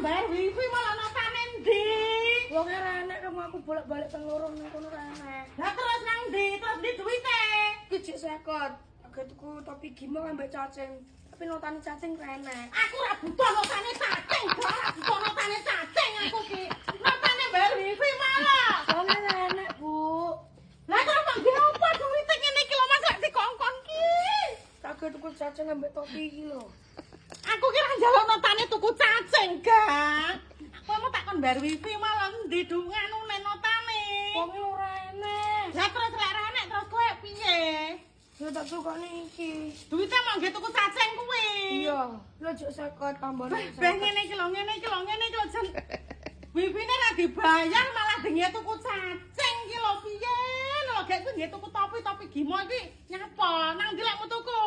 bayar wifi malah notane ndi? Wong ora enek kamu, aku bolak-balik ping loro nang kono ora enek. Lah terus nang ndi? Terus ndi duwite? Iki jek 50. Agak tuku topi gimong ambek cacing. Tapi notane cacing ra enek. Aku ora butuh notane cacing, gak ora butuh notane cacing aku ki. Notane bayar wifi malah. Wong ora enek, Bu. Lah terus kok nggih apa duwite ngene iki lho, Mas, lek dikongkon ki? Tak tuku cacing ambek topi iki lho. Aku kira njaluk notane tuku cacing, gak. Aku mau tak kon bayar wifi malah ndi nganune notane. Wong ora enek. Lah terus lek ora enek terus kowe piye? Ya tak tukokne iki. Duwite mau nggih tuku cacing kuwi. Iya, lho jek 50 tambahane. Beh ngene iki lho, ngene iki lho, ngene iki lho jen. Wifi-ne ra dibayar malah denge tuku cacing iki lho piye? Lho gek kuwi nggih tuku topi-topi gimo iki nyapa? Nang ndi lekmu tuku?